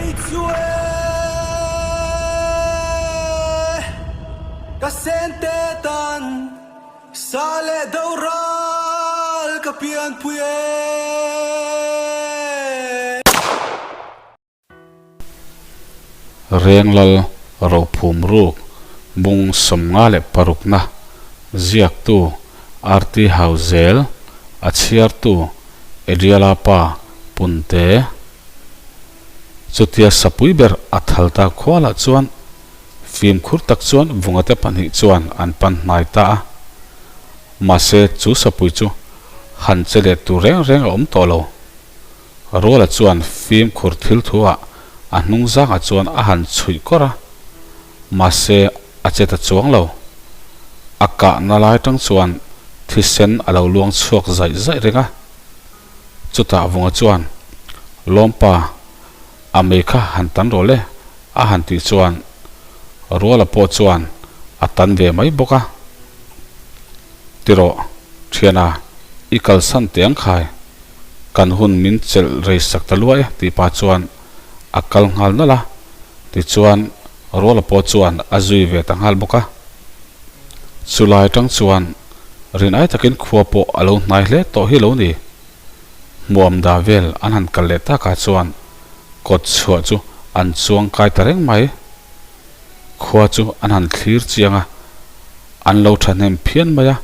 Kei chu e ka sente tan sa leh do ral ka pianpui e. Renglal Rophum Ruk bung 56na ziaktu RT Hauzel a chhiartu Adriala pa Punte. Chutia sapui ber a thal ta khualah chuan fimkhur tak chuan vungate pahnih chuan an pan hnai ta a. Mahse chu sapui chu han che leh tur reng reng a awm tawh lo. Ruala chuan fimkhur thil thu ah a hnung zangah chuan a han chhuih kawr a, mahse a che ta chuang lo. A kahna lai tang chuan thisen a lo luang chhuak zaih zaih reng a. Chutah Vunga chuan, Lawmpa, a mei kha han tan rawh le, a han tih chuan Ruala pawh chuan a tan ve mai bawk a. Ti rawh, thiana, i kalsan teh ang khai, kan hun min chelh rei sak ta luah e, tih pah chuan a kal nghal nalh a, tichuan Ruala pawh chuan a zui ve ta nghal bawk a. Chulai atang chuan rinai takin khua pawh a lo hnai hle tawh hi lo ni. Hmuam da vel an han kal leh takah chuan kawt chhuah chu an chuang kai ta reng mai. Khua chu an han thlir chiang a, an lo thahnem phian mai a,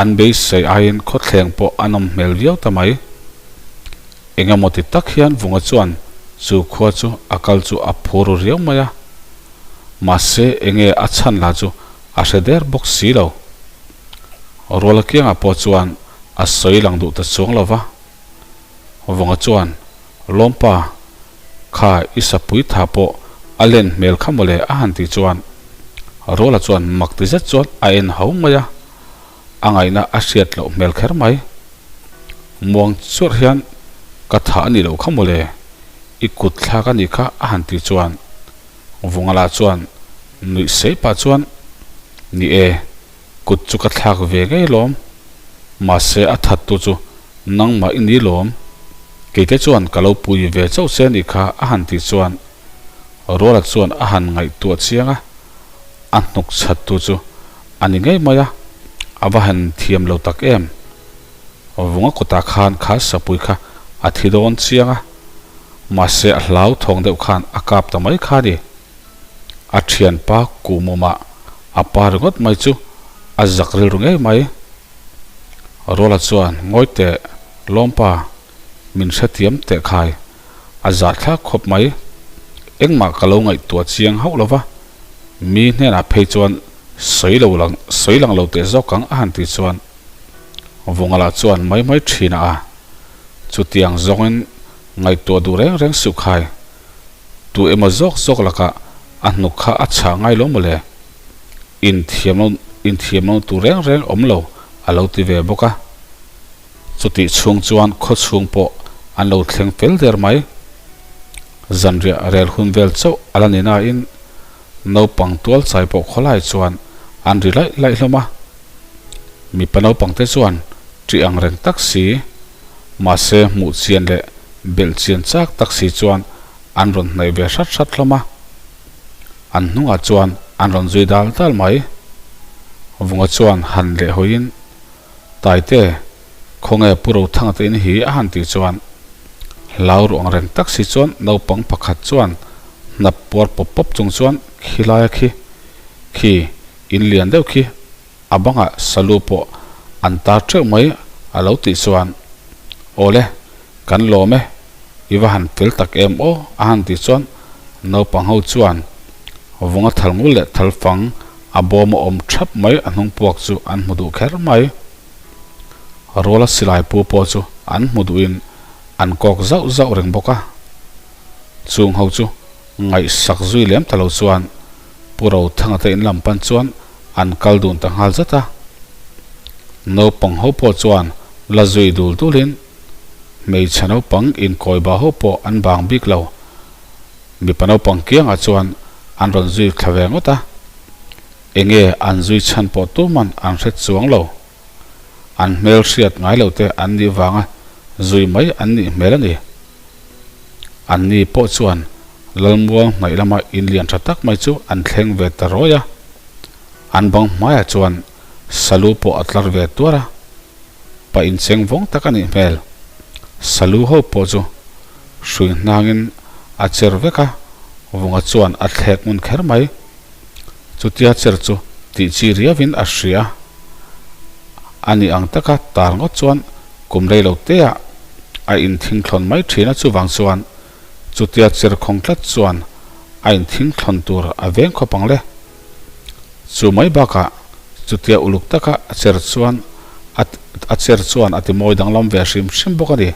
an beisei aiin khawthleng pawh a nawm hmel viau ta mai. Engemaw ti tak hian Vunga chuan chu khua chu a kal chu a phur ru riau mai a, mahse enge a chhan lah chu a hre der bawk si lo. Ruala kiangah pawh chuan a sawi lang duh ta chuang lo va. Vawnga chuan, Lawmpa, kha i sapui tha pawh a len hmel kha mawle a han tih chuan Ruala chuan mak ti zet chuan a en ho mai a, a ngaihna a hriat loh hmel kher mai. Muang chuarh hian ka tha a nih loh kha mawle, i kut thlak a nih kha a han tih chuan Vunga lah chuan nuih sei pah chuan, Ni e, kut chu ka thlak ve ngei lawm, mahse a thattu chu nangmah i ni lawm, keite chuan ka lo pui ve chauh che anih kha a han tih chuan Ruala chuan a han ngaihtuah chiang a, a hnuk chhattu chu a ni ngei mai a, a va han thiam lo tak em. Vunga kutah khan kha sapui kha a thi dawn chiang a, mahse a hlauthawng deuh khan a kap ta mai kha a ni. A thianpa Kumuma a pa ringawt mai chu a zak rilru ngei mai. Ruala chuan ngawi teh Lawmpa min hrethiam teh khai a zahthlak khawp mai. Engmah ka lo ngaihtuah chiang hauh lo va, mi hnenah phei chuan sawi lo lang sawi lang lo teh zawk ang a han tih chuan Vungala chuan mai mai thin a, chutiang zawngin ngaihtuah duh reng reng suh khai. Tu emaw zawk zawk lakah a hnuk kha a chhah ngai lo mawle? Inthiam lo inthiam lo tu reng reng awm lo a lo ti ve bawk a. Chutih chhung chuan khaw chhung pawh an lo thleng fel der mai. Zanriah rel hun vel chauh a la ni nain naupang tual chai pawh khawlai chuan an ri laih laih hlawm a. Mipa naupangte chuan ṭih ang reng tak si, mahse hmuh chian leh belh chian chak tak si chuan an rawn hnaih ve hrat hrat hlawm a. An hnungah chuan an rawn zui dal dal mai. Vunga chuan han leh hawiin, Taite, khawnge Pu Rothanga te in hi a han tih chuan hlau ruh ang reng tak si chuan naupang pakhat chuan hnap puar pawp pawp chung chuan khilaia khi khi in lian deuh khi a bangah salu pawh an tar teuh mai a lo tih chuan, Awle, kan lawm e, i va han fel tak em aw a han tih chuan naupang ho chuan vunga thal ngul leh thal fang a bawm a awm thap mai a hnung puak chu an hmu duh kher mai. Ruala silai pu pawh chu an hmu duhin an kawk zauh zauh reng bawk a. Chung ho chu ngaihsak zui lem ta lo chuan Pu Rothanga te in lam pan chuan an kal dun ta nghal zat a. Naupang ho pawh chuan la zui dul dulin hmeichhe naupang inkawiba ho pawh an bang bik lo. Mipa naupang kiangah chuan an rawn zui thla ve ngawt a. Enge an zui chhan pawh tuman an hre chuang lo. An hmel hriat ngai lo te an nih vanga zui mai an nih hmel a ni. Anni pawh chuan. Lalmuang hnaih lama in lian tha tak mai chu an thleng ve ta rawi a. An bang hmaiah chuan salu pawh a tlar ve tuar a, pa incheng vawng tak a nih hmel. Salu ho pawh chu hrui hnangin a cher vek a, vunga chuan a thlek ngun kher mai. Chutia cher chu tih chi riauin a hria. A nih ang taka tar ngawt chuan kum rei lo teah a inthingthlawn mai thin a, chuvang chuan Chutia cher khawng tlat chuan a inthingthlawn tur a veng khawp ang le. Chu mai bakah chutia uluk taka a cher chuan a cher chuan a ti mawi danglam ve hrim hrim bawk a ni.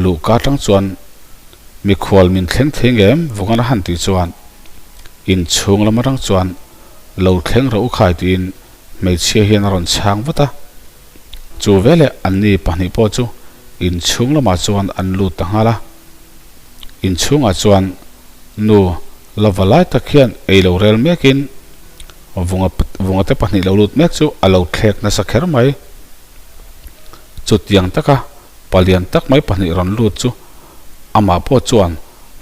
Luhka atang chuan mikhual min thleng thei ngem vungan a han tih chuan inchhung lam atang chuan lo thleng rawh u khai tiin hmeichhia hian a rawn chhang vat a. Chu veleh anni pahnih pawh chu inchhung lamah chuan an lut ta nghal a. Inchhungah chuan nu la va lai tak hian ei lo rel mekin vunga vunga te pahnih lo lut mek chu a lo thlek nasa kher mai. Chutiang taka palian tak mai pahnih rawn lut chu amah pawh chuan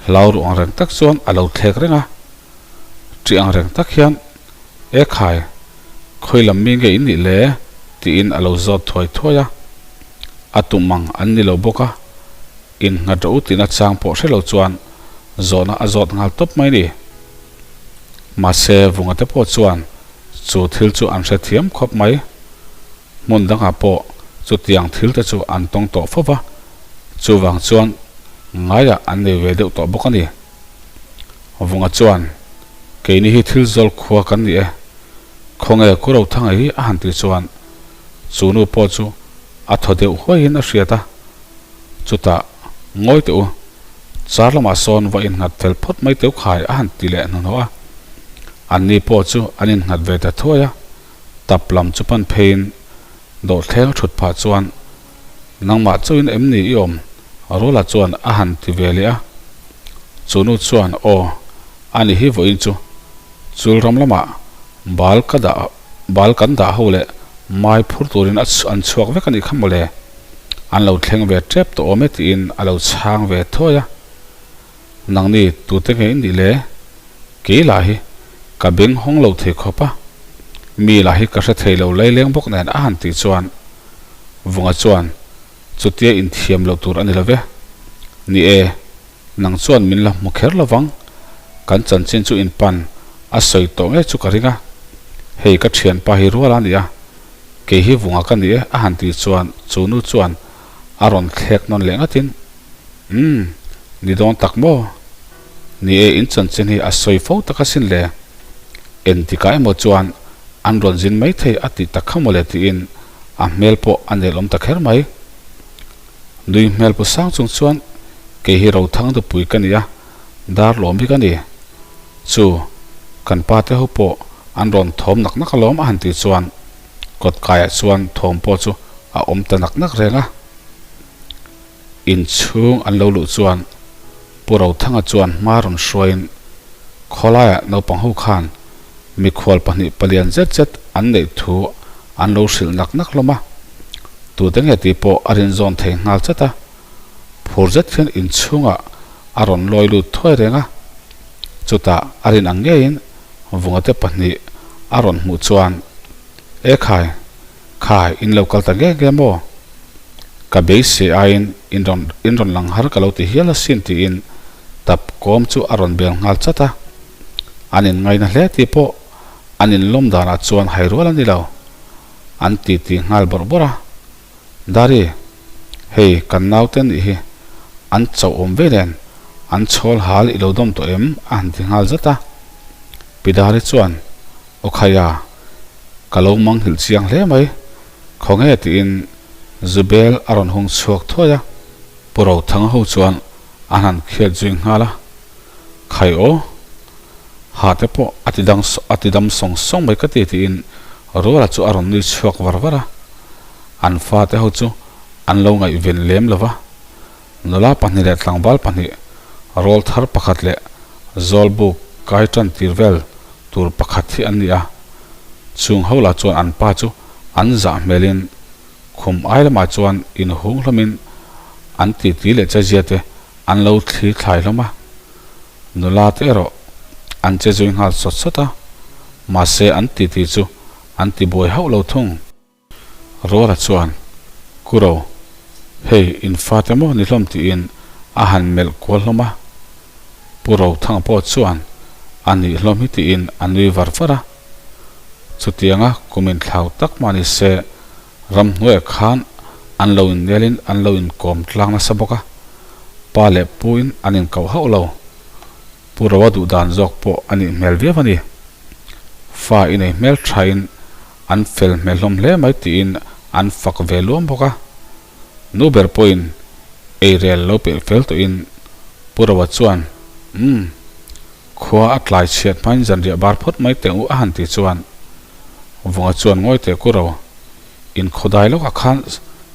hlau ruh ang reng tak chuan a lo thlek reng a. Ṭih ang reng tak hian, E khai, khawi lam mi nge in nih le? tiin a lo zawt thuai thuai a. A tum ang an ni lo bawk a, innghat rawh u tihna chang pawh hre lo chuan zawhna a zawt nghal tawp mai ni. Mahse, Vunga te pawh chuan chu thil chu an hrethiam khawp mai. Hmun dangah pawh chutiang thil te chu an tawng tawh fo va, chuvang chuan ngaiah an nei ve deuh tawh bawk a ni. Vunga chuan, Keini hi thil zawl khua kan ni e. Khawnge Ku Rothanga hi a han tih chuan chu nu pawh chu a thaw deuh huaiin a hriat a. Chutah, Ngawi teh u, char lamah sawn va innghat fel phawt mai teu khai a han ti leh hnuhnawh a. Anni pawh chu an innghat ve ta thuai a, tap lam chu pan pheiin dawhthleng a thut phah chuan Nangmah chauhin em ni i awm? Rula chuan a han ti ve leh a. Chu nu chuan, Aw, a ni hi vawiin chu. Chul ram lamah bal ka dah bal kan dah ho leh mai phur turin a an chhuak vek a nih kha mawle. An lo thleng ve tep tawh awm e tiin a lo chhang ve thuai a. Nangni tute nge in nih le? Kei lah hi ka beng hawng lo thei khawp a, mi lah hi ka hre thei lo laileng bawk nen a han tih chuan Vunga chuan chutia inthiam loh tur a ni lo ve. Ni e, nang chuan min la hmu kher lovang, kan chanchin chu in pan a sawi tawh ngei chu ka ring a, hei ka thianpa hi rual a ni a, kei hi Vunga ka ni e a han tih chuan chu nu chuan a rawn thlek nawn leh ngatin, Umm, ni dawn tak maw? Ni e, in chanchin hi a sawi fo tak asin le. Engtikah emaw chuan an rawn zin maithei a tih tak kha mawle tiin a hmel pawh a nelawm ta kher mai. Nui hmel pu sang chung chuan kei hi Rothang dupui ka ni a, dar lawm hi ka ni. Chu, kan pa te ho pawh an rawn thawm nak nak alawm a han tih chuan kawtkaiah chuan thawm pawh chu a awm ta nak nak reng a. Inchhung an lo luh chuan Pu Rothanga chuan hma rawn hruaiin khawlaiah naupang ho khan mikhual pahnih palian zet zet an neih thu an lo hrilh nak nak hlawm a, tute nge tih pawh a rinzawn thei nghal chat a, phur zet hian inchhungah a rawn lawi lut thuai reng a, chutah a rin ang ngeiin Vungate pahnih a rawn hmuh chuan E khai! Kha, in lo kal ta nge nge maw? Ka beisei aiin in rawn in rawn lang har ka lo ti hial asin tiin tap kawm chu a rawn bel nghal chat a. An in ngaina hle tih pawh an in lawm danah chuan hai rual a ni lo. An titi nghal bawrh bawrh a. Dari, hei kan naute nih hi an chauh awm ve nen an chhawl hal i lo dawm tawh em? a han ti nghal zat a. Pi Dari chuan Aw khaia, ka lo manghilh chiang hle mai, khawnge tiin Zubel a rawn hung chhuak thuai a, Pu Rothanga ho chuan an han khiat zui nghal a, Khai aw, ha te pawh a ti dang a ti dam sawng sawng mai ka ti tiin Ruala chu a rawn nui chhuak var var a, an fate ho chu an lo ngaihven lem lo va. Nula pahnih leh tlangval pahnih, rawl thar pakhat leh zawlbuk kai tan tir vel tur pakhat hi an ni a. Chung ho lah chuan an pa chu an zah hmelin khum ai lamah chuan inhung hlawmin an titi leh chezia te an lo thli thlai hlawm a. Nula te erawh an che zui nghal sawt sawt a, mahse an titi chu an ti buai hauh lo thung. Ruala chuan, Kuro, hei in fate maw ni hlawm tiin a han melh kual hlawm a. Pu Rothanga pawh chuan a nih hlawm hi tiin a nui var var a. Chutianga kum inthlau tak mah ni se ramhnuaiah khan an lo innelin an lo inkawm tlang nasa bawk a, pa leh puin an inkoh hauh lo. Pu Roa duh dan zawk pawh a nih hmel viau a ni. Fa i nei hmel thain an fel hmel hlawm hle mai tiin an fak ve luam bawk a. Nu ber pawhin eirel lo peih fel tawhin Pu Roa chuan, Umm, khua a tlai chhiat hmain zanriah bar phawt mai teh u a han ti chuan Vunga chuan ngawi teh Ku Ro, inkhawdai lawkah khan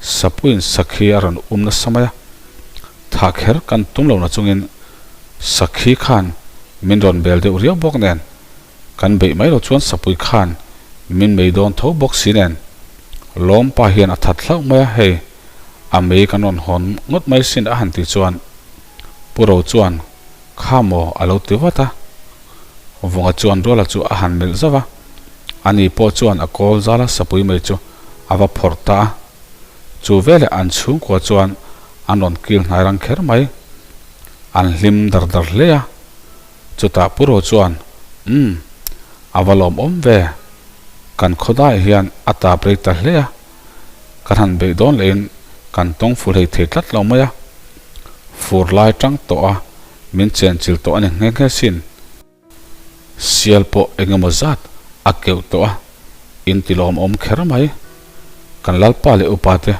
Sapuiin sakhi a rawn um nasa mai a, thah kher kan tum lo nachungin sakhi khan min rawn bel deuh riau bawk nen Kan beih mai lo chuan sapui khan min mei dawn tho bawk si nen lawm pa hian a that hlauh mai a, hei a mei kan rawn hawn ngawt mai sin a han ti chuan Pu Ro chuan kha maw a lo ti vat a, Vunga chuan Ruala chu a han melh zauh a, ani pawh chuan a kawl zal a sapui mei chu a va phawrh ta a, chu veleh an chhungkua chuan an rawn kil hnai rang kher mai, an hlim dar dar hle a. Chutah Pu Ro chuan, Umm, a va lawmawm ve. Kan khawdaiah hian a tap rei ta hle a, kan han beih dawn lehin kan tawng fur hei thei tlat lo mai a. Fur lai tang tawh a, min chenchil tawh a ni nghe nghe sin. Sial pawh eng emaw zat a keuh tawh a, in ti lawmawm kher mai. Kan Lalpa leh upa te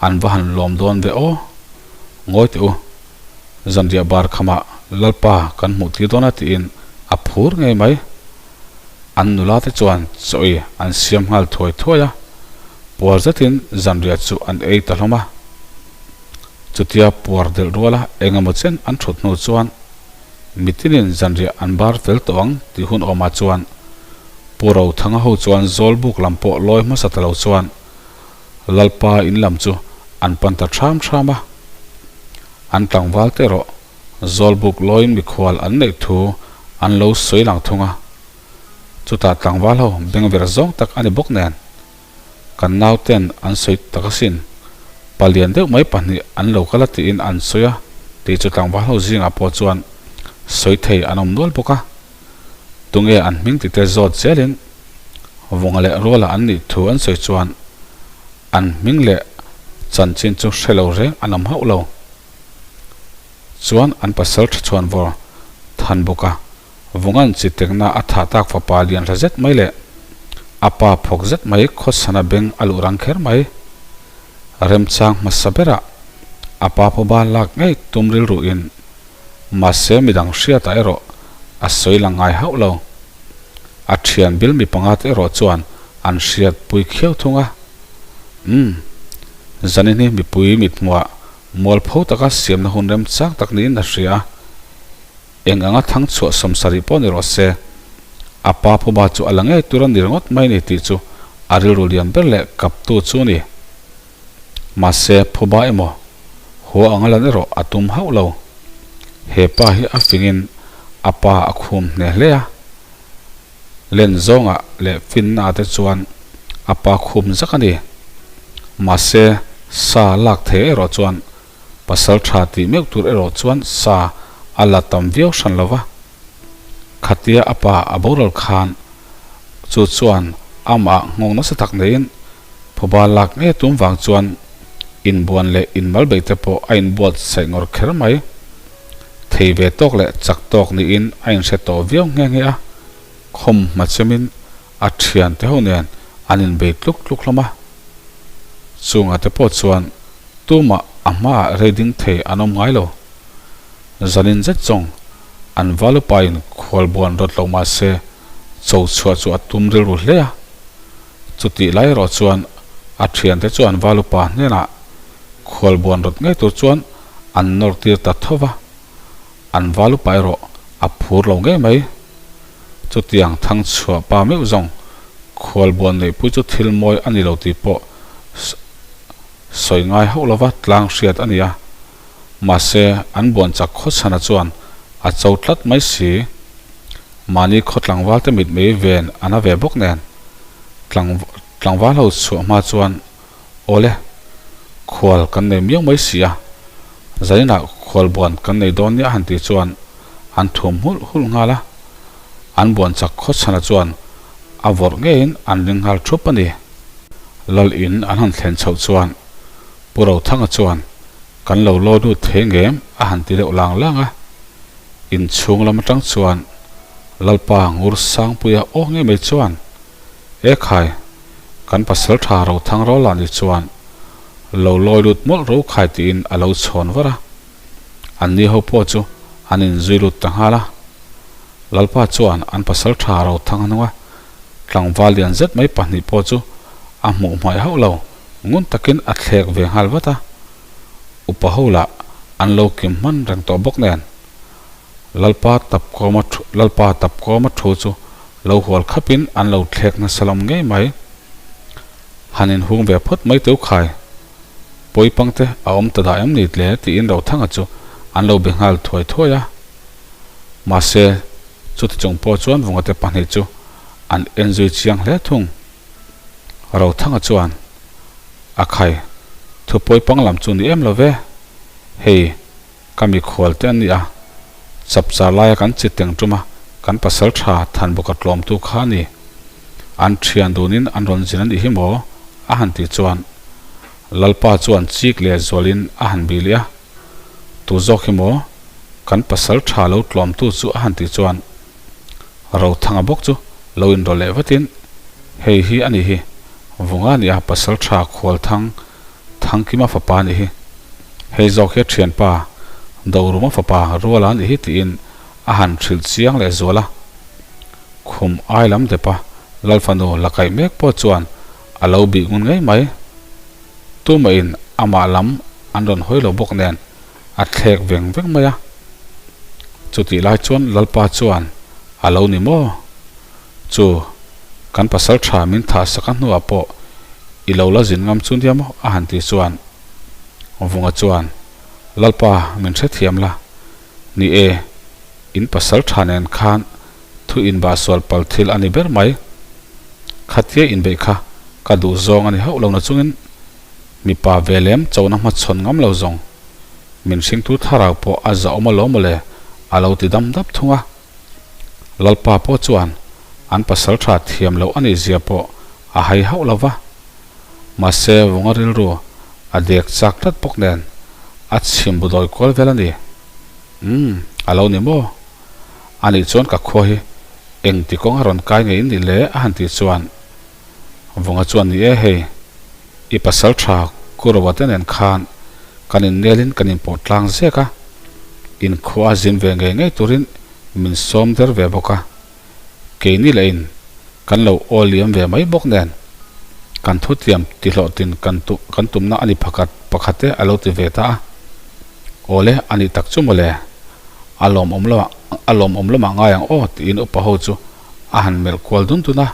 an va han lawm dawn ve aw. Ngawi teh u. Zanriah bar khamah Lalpa kan hmuh tir dawn a tiin a phur ngei mai. An nula te chuan chaw ei an siam nghal thuai thuai a, puar zetin zanriah chu an ei ta hlawm a. Chutia puar delh ruala eng emaw chen an thut hnu chuan mitinin zanriah an bar fel tawh ang tih hun awmah chuan Pu Rothanga ho chuan Zawlbuk lam pawh lawi hmasa ta lo chuan Lalpa in lam chu an pan ta ṭham ṭham a. An tlangval te erawh Zawlbuk lawiin mikhual an neih thu an lo sawi lang thung a. Chutah tlangval ho bengver zawng tak a ni bawk nen, kan nauten an sawi tak asin, palian deuh mai pahnih an lo kal a tiin an sawi a tih chu tlangval ho zingah pawh chuan sawi thei an awm nual bawk a. Tunge an hming tite zawt zelin Vunga leh Ruala an nih thu an sawi chuan an hming leh chanchin chu hre lo reng an awm hauh lo. Chuan an pasal tha chhuan vawr than bawk a, Vunga'n chi tekna a thah tak fapa lian hla zet mai leh a pa phawk zet mai khawchhana beng a luh rang kher mai. Remchang hmasa berah a pa pawba lak ngei tum rilruin Mahse midang hriatah erawh a sawi la ngai hauh lo. A thian bil mi panga te erawh chuan an hriat pui khiau thung a. Umm, zanin hi mipui mithmuah mualpho taka siamna hun remchang tak niin a hria a. Eng anga thang chhuah sawmsarih pawh ni rawh se, a pa phuba chu a la ngei tur a ni ringawt mai ni tih chu a rilru lian ber leh kaptu chu a ni. Mahse, phuba emaw, hua anga lan erawh a tum hauh lo. He pa hi a fingin a pa a khum hneh hle a. Len zawngah leh finna te chuan a pa khum zak a ni. Mahse, sa lak thei erawh chuan pasal tha tih meuh tur erawh chuan sa a la tam viau hran lo va. Khatia a pa a boral khan chu chuan amah nghawng nasa tak neiin Phuba lak ngei tum vang chuan inbuan leh inmal beih te pawh a inbuatsaih ngawr kher mai. Thei ve tawk leh chak tawk niin a inhre tawh viau nghe nghe a, khawm hma chemin a thian te ho nen an inbei tluk tluk hlawm a. Chungah te pawh chuan tumah a hmaah rei ding thei an awm ngai lo. Zanin zet zawng an valupain khualbuan rawt lo mah se cho chhuah chu a tum rilru hle a. Chutih lai erawh chuan a thiante chuan Valupa hnenah khualbuan rawt ngei tur chuan an nawr tir ta tho va, an Valupa erawh a phur lo ngei mai. Chutiang thangchhuah pa meuh zawng khualbuan neihpui chu thil mawi a ni lo tih pawh sawi ngai hauh lova tlang hriat a ni a. Mahse, an buan chak khawchhana chuan A cho tlat mai si. Mahni khaw tlangval te mit mei ven a na ve bawk nen. Tlangval ho chhuah hma chuan Awle, khual kan nei miau mai si a, zaninah khual buan kan nei dawn nia han tih chuan an thum hulh hulh nghal a, an buan chak khaw chhana chuan a vawrh ngeiin an ring nghal thup a ni. Lal in an han thlen chhoh chuan Pu Rothanga chuan kan lo lawi lut thei ngem a han ti deuh lang lang a, inchhung lam atang chuan Lalpa Ngur Sangpuia aw ngei mai chuan E khai, kan pasal tha Rothang Rawla ni chuan lo lawi lut mawlh ro khai tiin a lo chhawn var a. An ni ho pawh chu an inzui lut ta nghal a. Lalpa chuan an pasal tha Rothang hnunga tlangval lian zet mai pahnih pawh chu a hmuh hmaih hauh lo, ngun takin a thlek ve nghal vat a. Upa ho lah an lo kim hman reng tawh bawk nen. Lalpa Tapkawma thu Lalpa Tapkawma thu chu lo hual khapin an lo thlek nasa lawm ngei mai. Han inhung ve phawt mai teu khai. Pawipang te a awm ta dah em ni tle tiin Rothanga chu an lo be nghal thuai thuai a. Mahse, chuti chung pawh chuan Vungate pahnih chu an en zui chiang hle thung. Rothanga chuan, A khai, thu pawipang lam chu ni em lo ve. Hei, Ka mikhual te an ni a, chapchar laia kan chi teng tum a, kan pasal tha Thanbuka tlawmtu kha a ni. An thian dunin an rawn zin a nih hi maw? a han tih chuan Lalpa chuan chik leh zualin a han bih leh a, Tu zawk hi maw? Kan pasal tha lo tlawmtu chu a han tih chuan Rothanga bawk chu lo inrawlh leh vatin, Hei hi a nih hi, Vunga nia pasal tha Khualthang Thangkima fapa a nih hi. Hei zawk hi a thianpa Doruma fapa Ruala a nih hi tiin a han hrilh chiang leh zual a. Khum ai lam depa Lalfanu la kaih mek pawh chuan a lo bih ngun ngei mai. Tumahin amah lam an rawn hawi lo bawk nen a thlek veng veng mai a. Chutih lai chuan Lalpa chuan a lo ni maw? Chu, kan pasal tha min thah sak a hnuah pawh i lo la zin ngam chu nia maw? a han ti chuan Vunga chuan, Lalpa min hrethiam la, ni e, in pasal tha nen khan thu inbah sual pal thil a ni ber mai. Khatia inbeih kha ka duh zawng a ni hauh lo na chungin mipa ve lem chona hmachhawn ngam lo zawng min hringtu thlarau pawh a zahawm alawm mawle a lo ti dam dap thung a. Lalpa pawh chuan an pasal tha thiam loh a nih zia pawh a hai hauh lo va. Mahse vunga rilru a dek chak tlat bawk nen a chhim bu dawi kual vel a ni. Umm, a lo ni maw? A nih chuan ka khua hi engti kawng a rawn kai ngei in nih le? a han tih chuan Vunga chuan ni e hei, i pasal tha Kurowa te nen khan kan innelin kan inpawh tlang zek a, inkhua a zin ve ngei ngei turin min sawm der ve bawk a, keini leh in kan lo aw liam ve mai bawk nen kan thutiam tihlawhtin kan kan tumna a ni phakhat pakhat e a lo ti ve ta a, awle a nih tak chu mawle, a lawmawm lamah a lawmawm lamah ngai ang aw tiin upa ho chu a han melh kual dun dun a.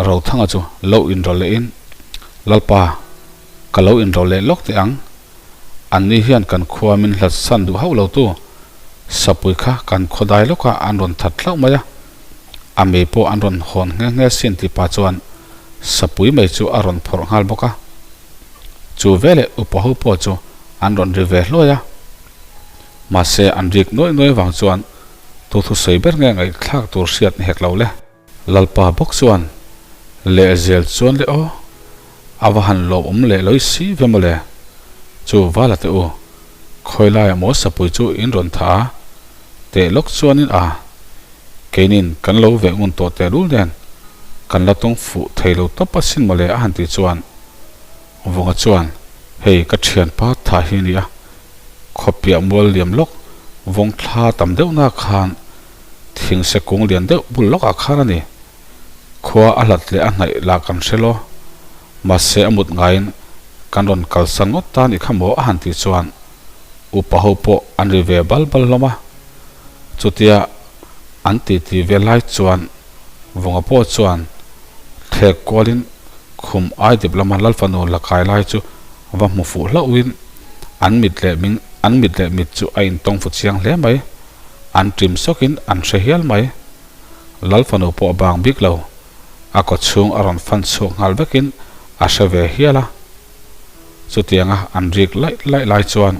Rothanga chu lo inrawlh lehin, Lalpa, ka lo inrawlh leh lawk teh ang. Anni hian kan khua min hlat san duh hauh lo tu. Sapui kha kan khaw dai lawkah an rawn that hlauh mai a, a mei pawh an rawn hawn nghe nghe sin tih pah chuan sapui mei chu a rawn phawrh nghal bawk a. Chu veleh upa ho pawh chu an rawn ri ve hluai a. Mahse an rik nuai nuai vang chuan tu thusawi ber nge ngaihthlak tur hriat ni hek lo le. Lalpa bawk chuan lehzel chuan le aw, a va han lawmawm leh lawih si ve mawle. Chu vala teh u, khawi laiah maw sapui chu in rawn thah a, teh lawk chuanin a, keinin kan lo veh ngun tawh tehlul nen kan la tawng fuh thei lo tawp asin mawle a han tih chuan Vunga chuan hei ka thianpa thah hi nia, khawpiah mual liam lawk vawng thla tam deuhna khan Thingse kung lian deuh bul lawkah khan a ni. Khua a hlat leh a hnaih lah kan hre lo. Mahse a mut ngaiin kan rawn kalsan ngawt ta nih kha maw a han tih chuan upa ho pawh an ri ve bal bal hlawm a. Chutia an titi ve lai chuan Vunga pawh chuan thlek kualin khum aidip lama Lalfanu la kai lai chu va hmu fuh hlauhin an mit leh ming an mit leh mit chu a intawng fu chiang hle mai. An ṭim sawkin an hre hial mai. Lal fanu pawh a bang bik lo. A kawchhung a rawn fan chhuak nghal vekin a hre ve hial a. Chutianga an rik laih laih lai chuan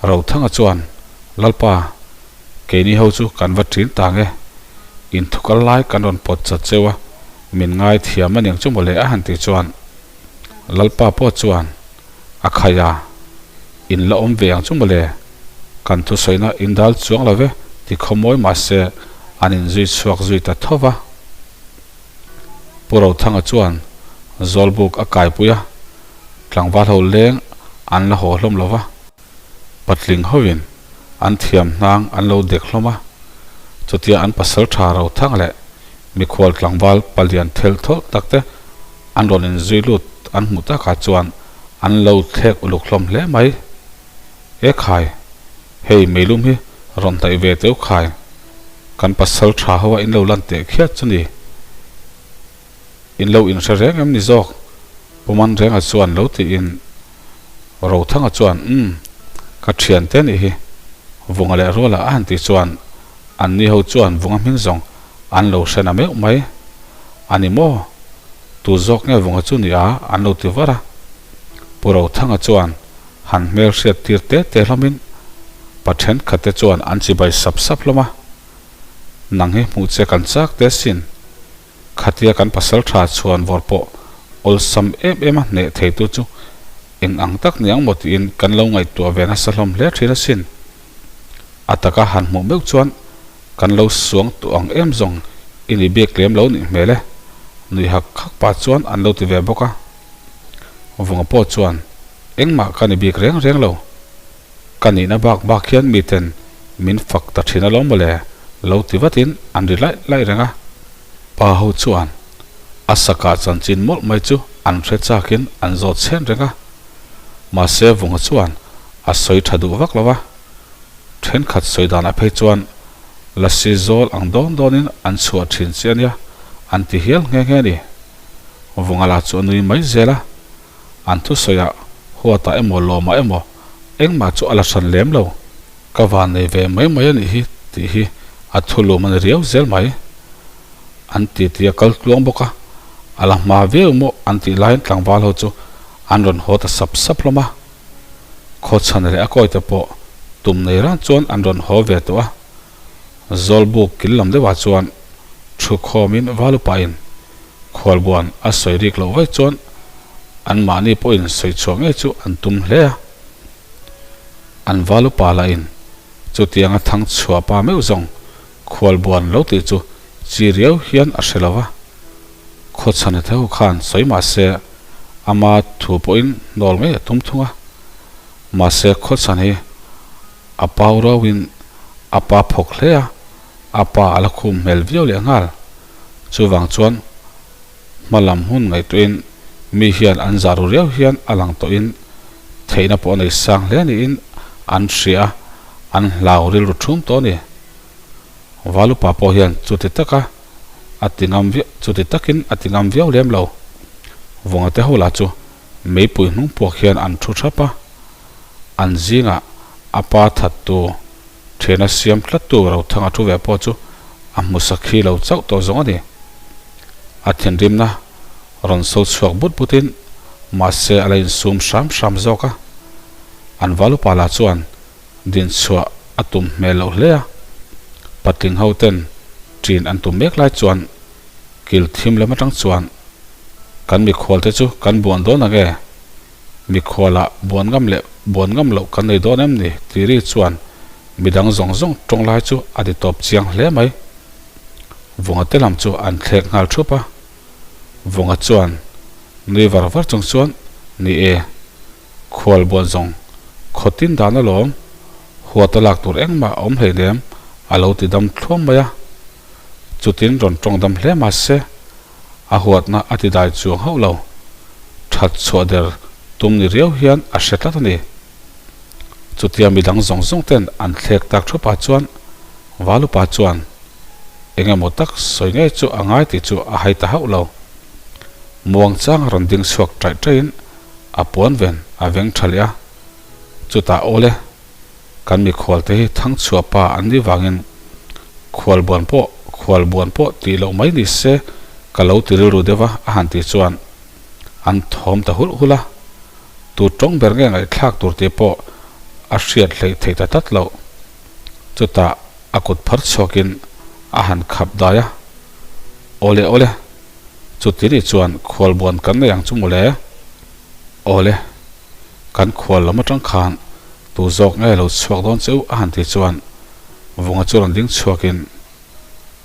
Rothanga chuan, Lalpa, keini ho chu kan va ṭin ta nge? Inthukal lai kan rawn pawt chat cheu a, min ngai thiam a niang chu mawle a han tih chuan Lalpa pawh chuan a khai a, In la awm ve ang chu mawle, kan thusawina in dal chuang lo ve ti khawmawi mahse an inzui chhuak zui ta tho va. Pu Rothanga chuan Zawlbuk a kaipui a, tlangval ho leng an la haw hlawm lo va. Patling hovin an thiam hnang an lo dek hlawm a, chutia an pasal tha Rothanga leh mikhual tlangval palian thelh thawlh tak te an rawn inzui lut an hmuh takah chuan an lo thlek uluk hlawm hle mai. E khai, hei meilum hi rawn hnaih ve teuh khai, kan pasal tha ho a in lo lan teh khiat chu ni. In lo inhre reng em ni zawk? Pu Manrenga chuan lo tiin Rothanga chuan umm, ka thiante nih hi Vunga leh Ruala a han tih chuan anni ho chuan Vunga hming zawng an lo hre na meuh mai. A ni maw? Tu zawk nge Vunga chu ni a? an lo ti var a. Pu Rothanga chuan han hmel hriat tir te te hlawmin pa thenkhat te chuan an chibai sap sap hlawm a. Nang hi hmuh che kan chak te sin. Khatia kan pasal tha chhuan vawr pawh awlsam em em a hneh theitu chu eng ang tak ni ang maw tiin kan lo ngaihtuah ve nasa hlawm hle thin asin. A taka han hmuh meuh chuan kan lo suang tawh ang em zawng i ni biak lem lo nih hmel e. Nui hak hak pah chuan an lo ti ve bawk a. Vunga pawh chuan engmah ka ni bik reng reng lo. Ka nihna bak bak hian miten min fak ta thin alawm mawle lo ti vatin an ri laih laih reng a. Pa ho chuan a sakah chanchin mawlh mai chu an hre chakin an zawt chhen reng a. Mahse Vunga chuan a sawi tha duh vak lo va. Thenkhat sawi danah phei chuan lasi zawl ang dawn dawnin an chhuah thin che ania an ti hial nghe nghe a ni. Vunga lah chu a nui mai zel a. An thusawiah huatah emaw lawmah emaw engmah chu a la hran lem lo. Ka van nei ve mai mai a nih hi tih hi a thulum a ni riau zel mai. An ti ti a kal tluang bawk a, a la hma viau maw an tih laiin tlangval ho chu an rawn haw ta sap sap hlawm a. Khawchhan leh a kawite pawh tum nei ran chuan an rawn haw ve tawh a. Zawlbuk kil lam deuhah chuan thu khawmin Valupain Khualbuan a sawi rik loh vaih chuan anmahni pawhin sawi chhuah ngei chu an tum hle a. An Valupa lahin chutianga thang chhuah pa meuh zawng Khualbuan lo tih chu chi riau hian a hre lo va. Khawchhana te ho khan sawi mah se ama thu pawhin hnawl ngei a tum thung a. Mahse Khawchhan hi a pau rauhin a pa phawk hle a, a pa a la khum hmel viau leh nghal. Chuvang chuan hma lam hun ngaihtuahin mi hian an zah ru riau hian a lang tawhin theihna pawh a nei sang hle niin an hria a, an hlau rilru thum tawh a ni. Valupa pawh hian chuti taka a ti ngam viau chuti takin a ti ngam viau lem lo. Vunga te ho lah chu meipui hnung puak hian an thu thap a, an zingah a pa thattu Thiana siam tlattu Rothanga thu ve pawh chu a hmu sakhi lo chauh tawh zawng a ni. A thinrimna rawn so chhuak but butin mahse a la insum hram hram zawk a. An valupa lah chuan dinchhuah a tum hmel loh hle a. Patling ho ten ṭin an tum mek lai chuan kil thim lam atang chuan kan mikhual te chu kan buan dawn ang e. Mikhualah buan ngam leh buan ngam loh kan nei dawn em ni? tih ri chuan midang zawng zawng tawng lai chu a ti tawp chiang hle mai. Vunga te lam chu an thlek nghal thup a. Vunga chuan nui var var chung chuan, Ni e, khual buan zawng khaw tin dan alawm, huat a lak tur engmah a awm hleinem a lo ti dam thluam mai a. Chutin rawn tawng dam hle mah se, A huatna a ti dai chuang hauh lo. That chhuah der tum ni riau hian a hre tlat a ni. Chutia midang zawng zawng ten an thlek tak thup ah chuan Valupa chuan eng emaw tak sawi ngei chu a ngai tih chu a hai ta hauh lo. Muangchang a rawn ding chhuak taih taihin a puan ven a veng tha leh a. Chutah awle. Kan mikhualte hi Thangchhuah pa an nih vangin khualbuan pawh khualbuan pawh tih loh mai ni se ka lo ti rilru deuh a, a han tih chuan an thawm ta hulh hulh a. Tu tawng ber nge ngaihthlak tur tih pawh a hriat hleih theih ta tlat loh. Chutah a kut phar chhuakin a han khap dai a, Awle awle, chuti nih chuan khualbuan kan nei ang chu mawle. Awle, kan khual lam atang khan tu zawk nge lo chhuak dawn che u a han tih chuan Vunga chu rawn ding chhuakin,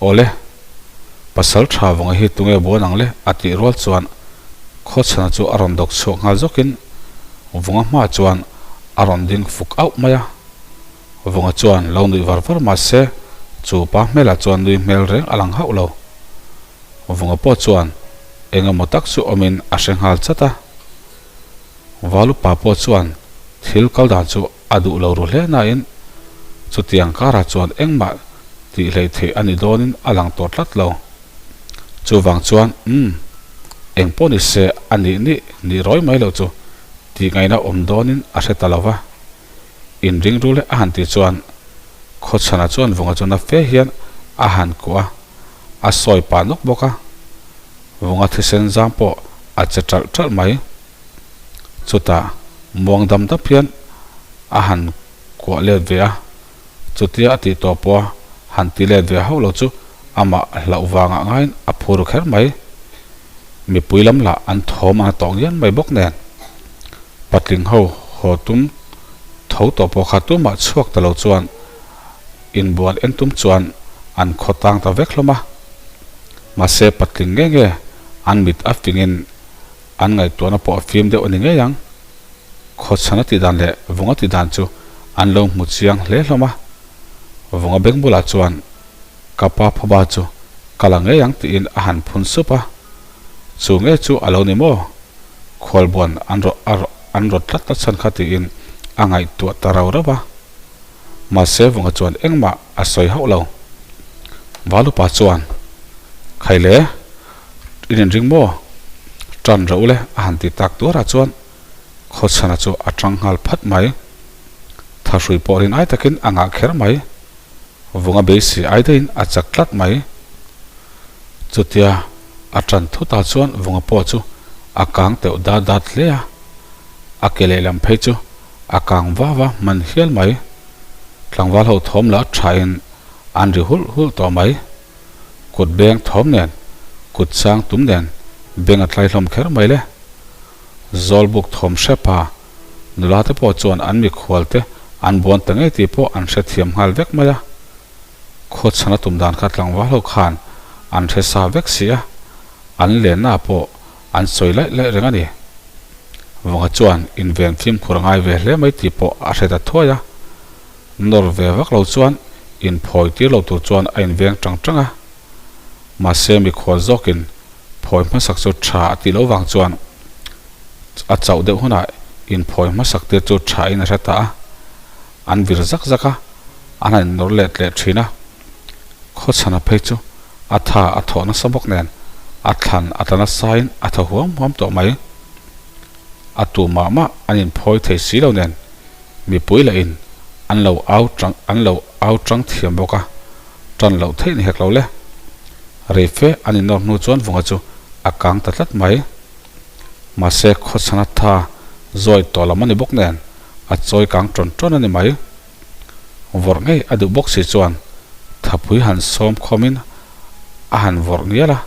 Awle, pasal tha Vunga hi tunge buan ang le a tih rual chuan Khawchhana chu a rawn dawk chhuak nghal zawkin Vunga hma chuan a rawn ding fuk auh mai a. Vunga chuan lo nuih var var mah se chu pa hmelah chuan nui hmel reng a lang hauh lo. Vunga pawh chuan eng emaw tak chu awmin a hre nghal chat a. Valupa pawh chuan thil kal dan chu a duh lo ru hle nain chutiang karah chuan engmah tih hleih theih a ni dawnin a lang tawh tlat lo. Chuvang chuan, Umm, eng pawh ni se a nih nih nih rawi mai loh chu tih ngaihna awm dawnin a hre ta lo va. Inring rul a han tih chuan Khawchhana chuan Vunga chu na fe hian a han kuah a, a sawi pah nawk bawk a. Vunga thisen zam pawh a che ṭalh ṭalh mai. Chutah muang dam dap hian a han kuah let ve a, chutia a tih tawh pawha han ti let ve hauh lo chu amah hlauh vangah ngaiin a phur kher mai. Mipui lam lah an thawm an tawh ngian mai bawk nen. Patling ho haw tum tho tawh pawh kha tumah chhuak ta lo chuan inbuan en tum chuan an khaw tang ta vek hlawm a. Mahse patling nge nge an mit a fingin an ngaihtuahna pawh a fim deuh a ni ngei ang. Khawchhana tih dan leh Vunga tih dan chu an lo hmu chiang hle hlawm a. Vunga beng bulah chuan ka pa phuba chu ka la ngei ang tiin a han phun sup a. Chu nge chu a lo ni maw? Khualbuan an rawh a an rawt tlat tlat chhan kha tiin a ngaihtuah ta rau rauh a. Mahse Vunga chuan engmah a sawi hauh lo. Valupa chuan, Khaile, in inring maw? Tan rawh ule a han ti tak tuarah chuan Khawchhana chu a tang nghal phat mai. Thahrui pawh rin ai takin a ngah kher mai. Vunga beisei ai daihin a chak tlat mai. Chutia a tan thutah chuan Vunga pawh chu a kang teuh dat dat hle a, a ke lehlam phei chu a kang va va hman hial mai. Tlangval ho thawm lah thain an ri hulh hulh tawh mai. Kut beng thawm nen, kut chang tum nen beng a tlai hlawm kher mai le. Zawlbuk thawm hrepa nula te pawh chuan an mikhual te an buan ta ngei tih pawh an hrethiam nghal vek mai a. Khawchhana tum dan kha tlangval ho khan an hre sa vek si a, an lenna pawh an sawi laih laih reng a ni. Vunga chuan inven fimkhur a ngai ve hle mai tih pawh a hre ta thuai a. Nawr ve vak lo chuan inphawi tir lo tur chuan a inveng tang tang a. Mahse mikhual zawkin phawi hmasak chu tha a tih loh vang chuan a chauh deuh hunah inphawi hmasak tir chu tha in a hre ta a. An vir zak zak a, an han innawr let leh thin a. Khawchhana phei chu a tha a thawh nasa bawk nen a thlan a tla nasain a thaw huam huam tawh mai. A tu mah mah an inphawi thei si lo nen Mipui lah in an lo au tang an lo au tang thiam bawk a, tan loh theih ni hek lo le. Rei fe an inawr hnu chuan Vunga chu a kang ta tlat mai. Mahse khawchhana tha zawi tawh lam a ni bawk nen a chawi kang tawn tawn a ni mai. Vawrh ngei a duh bawk si chuan thapui han sawm khawmin a han vawrh ngial a,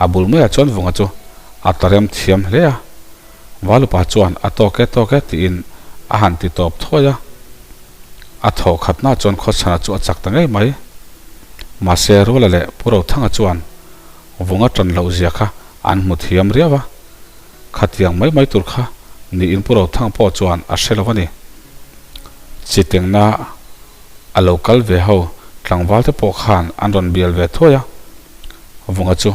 a bul maiah chuan Vunga chu a ta rem thiam hle a. Valupa chuan a tawk e tawk e tiin a han ti tawp thuai a. A thawh khatna chuan Khawchhana chu a chak ta ngei mai. Mahse Ruala leh Pu Rothanga chuan Vunga tan loh zia kha an hmu thiam riau a. Khatiang mai mai tur kha niin Pu Rothanga pawh chuan a hre lo a ni. Chitengna a lo kal ve ho tlangval te pawh khan an rawn bial ve thuai a. Vunga chu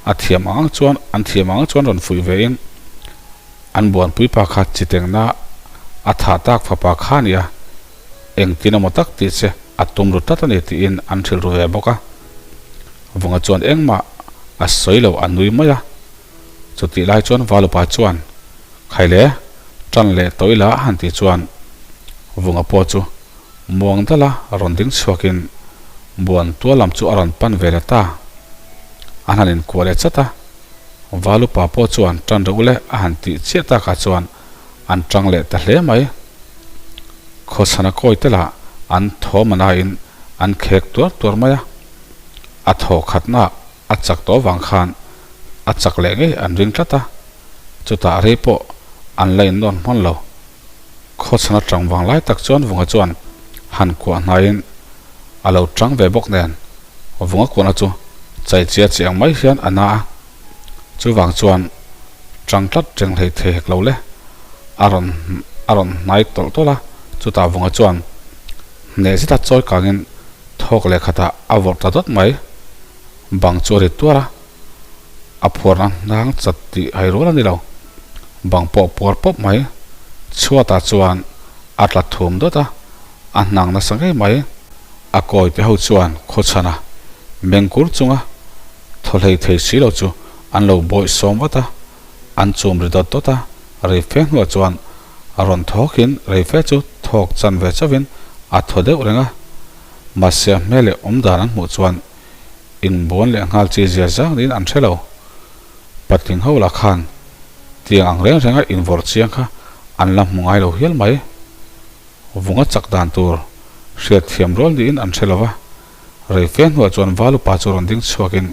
a thiam ang ang chuan an thiam ang ang chuan rawn fuih ve in an buanpui pa kha chitengna a thah tak fapa kha a ni a, engtin emaw tak tih che a tum ru tlat a ni tiin an hrilh ru ve bawk a. Vunga chuan engmah a sawi lo a nui mai a, chutih lai chuan Valupa chuan Khaile, tan leh tawh ila a han tih chuan Vunga pawh chu. Muang dala rawn ding chhuakin buan tual lam chu a rawn pan ve leh ta. An han inkuah leh chat a, Valupa pawh chuan tan reuh leh a han tih chiah takah chuan an tang leh ta hle mai. Khawchhana kawi te lah an thawm a nain an khek tuar tuar mai a, a thaw khatna a chak tawh avang khan a chak leh ngei an ring tlat a, chutah rei pawh an la innawn hman lo. Khawchhana tang vang lai tak chuan Vunga chuan han kuah hnaiin a lo tang ve bawk nen Vunga kuahna chu chaichia chi ang mai hian a na a, chuvang chuan tang tlat reng hlei thei hek lo le. A rawn a rawn hnai tawlh tawlh a, chutah Vunga chuan hneh zeta chawi kangin thawk leh khatah a vawrh ta dawt mai. Bang chu a ri tuar a, a phuarna hnang chat tih hai rual a ni lo. Bang pawh puar pawp mai. Chhuatah chuan a tla thum dawt a, a hnang nasa ngei mai. A kawi te ho chuan khawchhana mengkur chunga thaw hlei thei si lo chu an lo bawih sawm vat a, an chum ri dawt dawt a, rei fe hnuah chuan a rawn thawkin rei fe chu thawk chan ve chauhin a thaw deuh reng a. Mahse a hmel leh awm dan an hmuh chuan inbuan leh nghal chi zia zang niin an hre lo. Patling ho lah khan tiang ang reng renga invawrh chiang kha an la hmu ngai lo hial mai. Vunga chak dan tur hriat thiam rual niin an hre lo va. Rei fe hnuah chuan Valupa chu rawn ding chhuakin,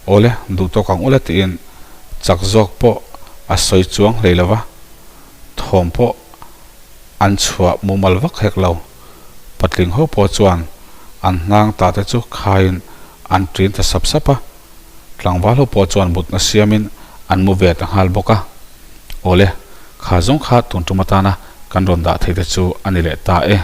Awle, duh tawk ang ule tiin chak zawk pawh a sawi chuang hlei lo va, thawm pawh an chhuah mumal vak hek lo. Patling ho pawh chuan an hnang ta te chu khaiin an ṭin ta sap sap a, tlangval ho pawh chuan mutna siamin an mu ve ta nghal bawk a. Awle, kha zawng kha tun tum atana kan rawn dah thei te chu a ni leh ta e.